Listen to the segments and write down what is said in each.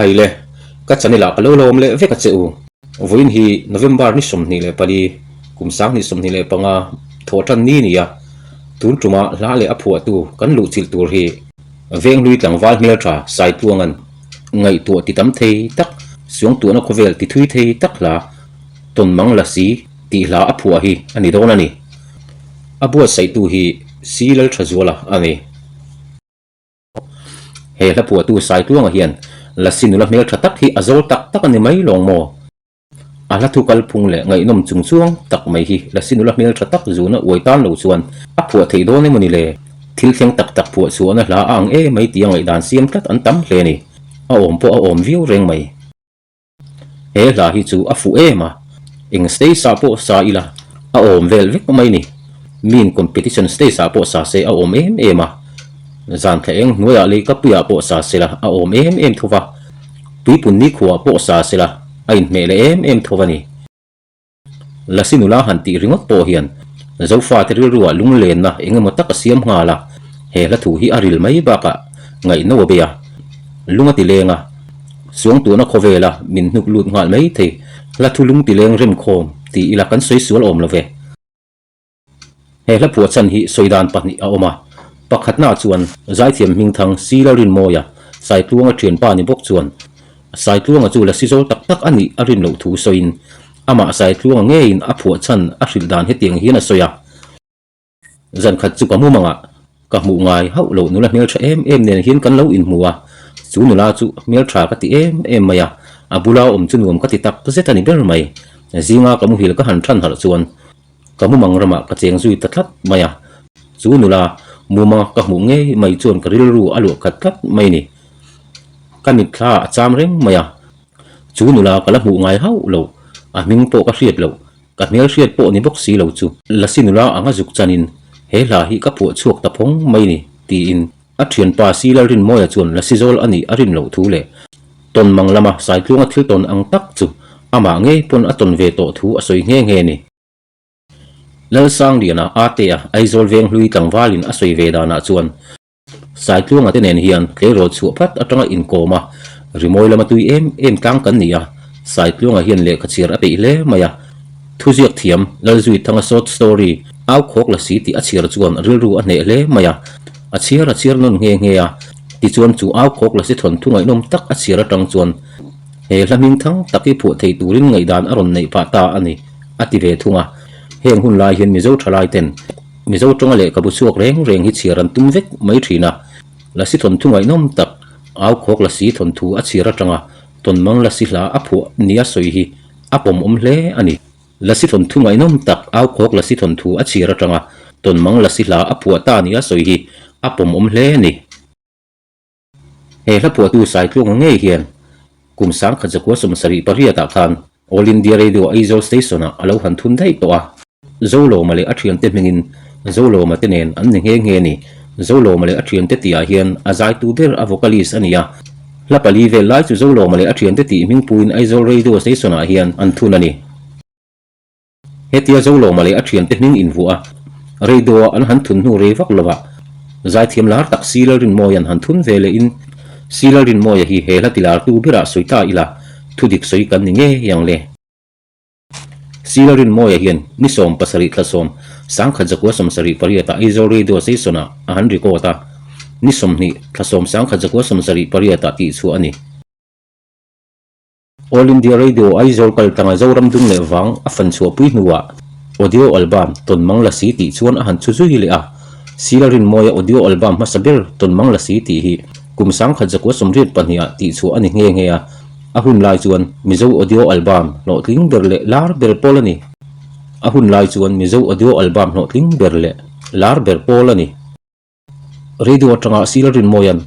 Khaile, ka channel ah ka lo lawm leh vek a che u. Vawiin hi November ni 24, kum 2025 thawh tan ni nia, tun tuma hla leh a phuahtu kan luhchilh tur hi Venghlui tlangval hmeltha Saitluanga'n ngaihtuah ti tam thei tak, suangtuahna khawvel ti thui thei tak hla Tawnmang Lasi tih hla a phuah hi a ni dawn a ni. A buatsaihtu hi Si Lalthazuala a ni. He hla phuahtu Saitluanga hian Lasi nula hmeltha tak hi a zawl tak tak a ni mai lawng maw? A hla thu kalphung leh ngaihnawm chung chuang tak mai hi Lasi nula hmeltha tak zuna uai tan lo chuan a phuah theih dawn emaw ni le? Thil thleng tak tak phuah chhuahna hla a ang em mai tia ngaihdan siam tlat an tam hle a ni. A awm pawh a awm viau reng mai. He hla hi chu a fuh em a, eng stage ah pawh sa ila a awm vel vek mai ni. Miin competition stage ah pawh sa se a awm em em a, zan thla eng hnuaiah lei kapuiah pawh sa se la a awm em em tho va, tuipun nikhuaah pawh sa se la a inhmeh leh em em tho va ni. Lasi nula han tih ringawt pawh hian Zofate rilruah lunglenna eng emaw tak a siam nghal a, he hla thu hi a ril mai bakah ngaihno a bei a, lung a ti leng a, suangtuahna khawvela min hnuk lut nghal mai thei. Hla thu lung ti leng remkhawm ti ila kan sawi sual awm lo ve. He hla phuah chhan hi sawi dan pahnih a awm a, pakhatna chuan zaithiam hmingthang Si Lalrinmawia, Saitluanga thianpa ni bawk chuan Saitluanga chu lasi zawl tak tak a nih a rin loh thu sawiin amah Saitluanga ngeiin a phuah chhan a hrilh dan hetiang hian a sawi a. Zan khat chu ka mumangah ka hmuh ngai hauh loh nula hmeltha em em nen hian kan lo inhmu a, chu nula chu hmeltha ka ti em em mai a, a bula awm chu nuam ka ti tak zet a ni ber mai. Zinga ka muhil ka han than harh chuan Ka mumang ramah ka cheng zui ta tlat mai a, chu nula mumanga ka hmuh ngei mai chuan ka rilru a luah khat tlat mai ni. Ka mitthla a cham reng mai a, chu nula ka la hmuh ngai hauh lo, a hming pawh ka hriat loh, ka hmel hriat pawh ni bawk si lo chu. Lasi nula anga zuk chanin he hla hi ka phuah chhuak ta phawng mai ni, tiin a thianpa Si Lalrinmawia chuan Lasi zawl a nih a rin loh thu leh tawn mang lama Saitluanga thil tawn ang tak chu amah ngei pawn a tawn ve tawh thu a sawi nghe nghe ni. Lalsangliana Atea Aizawl Venghlui tlangvalin a sawi ve danah chuan Saitluanga te nen hian tleirawl chhuah phat atanga inkawm a, rimawi lama tui em em tlang kan ni a, Saitluanga hian lehkha chhiar a peih hle mai a. Thuziak thiam Lalzuithanga short story Au Khawk Lasi tih a chhiar chuan rilru a hneh hle mai a, a chhiar a chhiar nawn nghe nghe a, tichuan chu Au Khawk Lasi thawnthu ngaihnawm tak a chhiar atang chuan he hla hming thang tak hi phuah thei turin ngaihdan a rawn neih phah ta a ni. a ti ve thung a. Heng hun lai hian Mizo thalai ten Mizo tawnga lehkhabu chhuak reng reng hi chhiar an tum vek mai thin a. Lasi thawnthu ngaihnawm tak Au Khawk Lasi thawnthu a chhiar atanga Tawnmang Lasi hla a phuah nia sawi hi a pawmawm hle a ni. Lasi thawnthu ngaihnawm tak Au Khawk Lasi thawnthu a chhiar atanga Tawnmang Lasi hla a phuah ta nia sawi hi a pawmawm hle a ni. He hla phuahtu Saitluanga ngei hian kum 1978 ah khan All India Radio Aizawl Station ah a lo han thun daih tawh a. Zolawma leh a thiante hmingin Zolawma te nen an ni nghe nghe a ni. Zolawma leh a thiante tihah hian a zaitu ber a vocalist a ni a. Hla pali vel lai chu Zolawma leh a thiante tih hmingpuiin Aizawl Radio Station ah hian an thun a ni. Hetia Zolawma leh a thiante hming invuah a, radio-a an han thun hnu rei vak lovah zaithiam lar tak Si Lalrinmawia'n han thun ve lehin Si Lalrinmawia hi he hla tilartu berah sawi ta ila thudik sawi kan ni ngei ang le. Si Lalrinmawia hian ni 70 thla 10, 1978-ah Aizawl Radio Station-ah a han record a, ni 20 thla 10, 1978-ah tihchhuah a ni. All India Radio Aizawl kal tlanga Zoram dung leh vang a fan chhuahpui hnuah Audio Album Tawnmang Lasi tih chuan a han chhu zui leh a. Sila Rinmawia Audio Album hmasa ber Tawnmang Lasi tih hi kum 1982 ah tihchhuah a ni nghe nghe a, a hun lai chuan Mizo Audio Album hlawhtling ber leh lar ber pawl a ni. A hun lai chuan Mizo Audio Album hlawhtling ber leh lar ber pawl a ni. Radio atanga Sila Rinmawia'n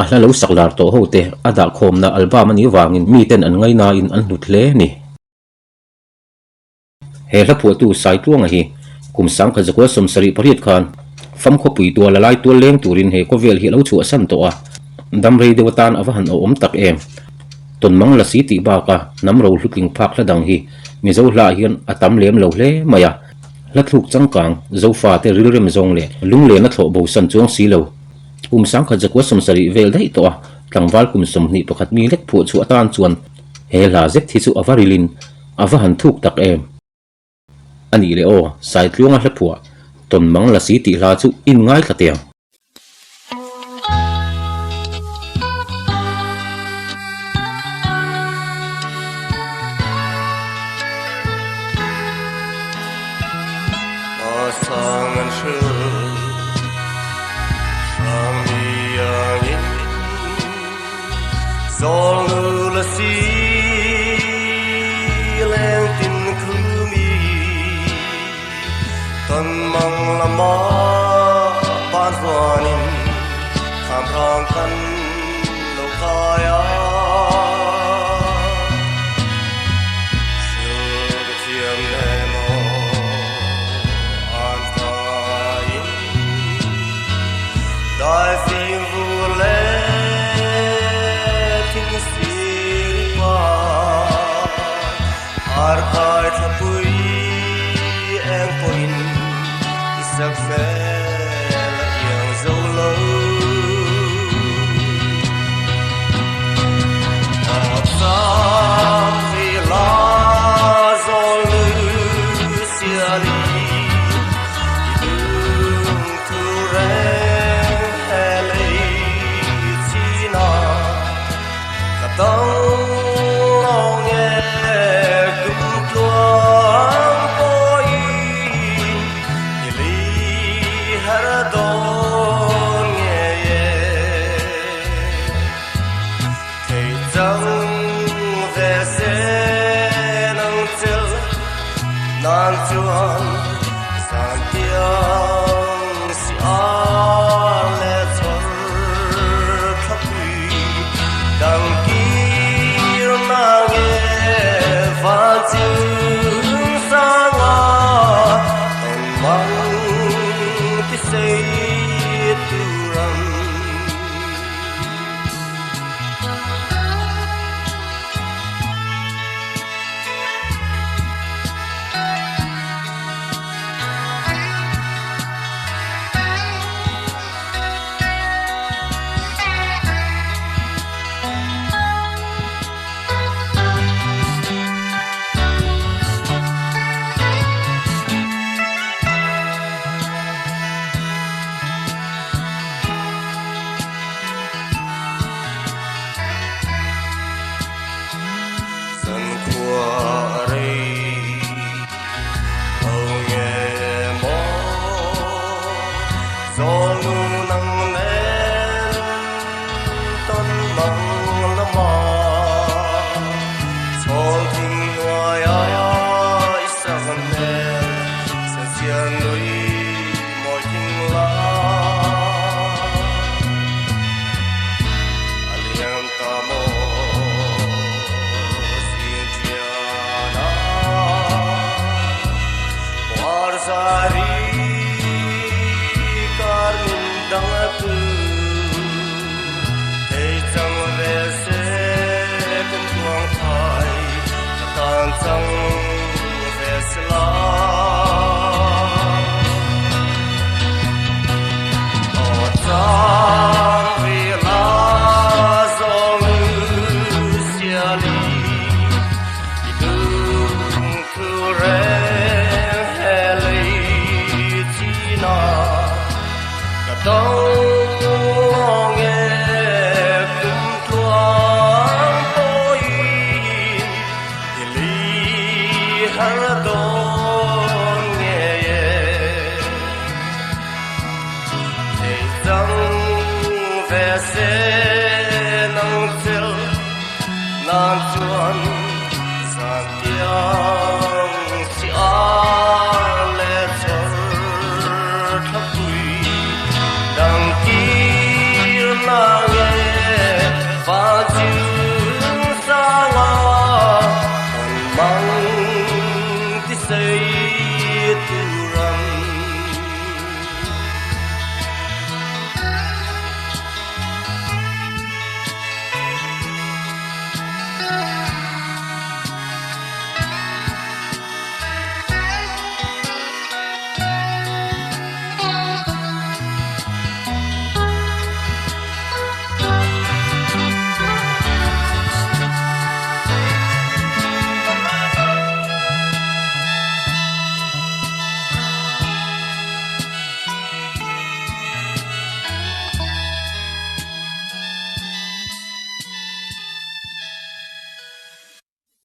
a hla lo sak lar tawh ho te a dahkhawmna album a nih vangin miten an ngainain an hlut hle a ni. He hla phuahtu Saitluanga hi kum 1978 khan Famkhawpui tual a lai tual leng turin he khawvel hi a lo chhuahsan tawh a, dam rei deuh atan a va han awhawm tak em. Tawnmang lasi tih baka hnam ro hlutling phak hla dang hi Mizo hlaah hian a tam lem lo hle mai a. Hla thluk changkang, Zofate rilrem zawng leh lunglena thlawh bosan chuang si lo. Kum 1770 vel daih tawh a, tlangval kum 21 mi lek phuah chhuah atan chuan he hla zet hi chu a va rilin a va han thuk tak em! A nih leh aw, Saitluanga hla phuah Tawnmang Lasi tih hla chu in ngaithla teh ang.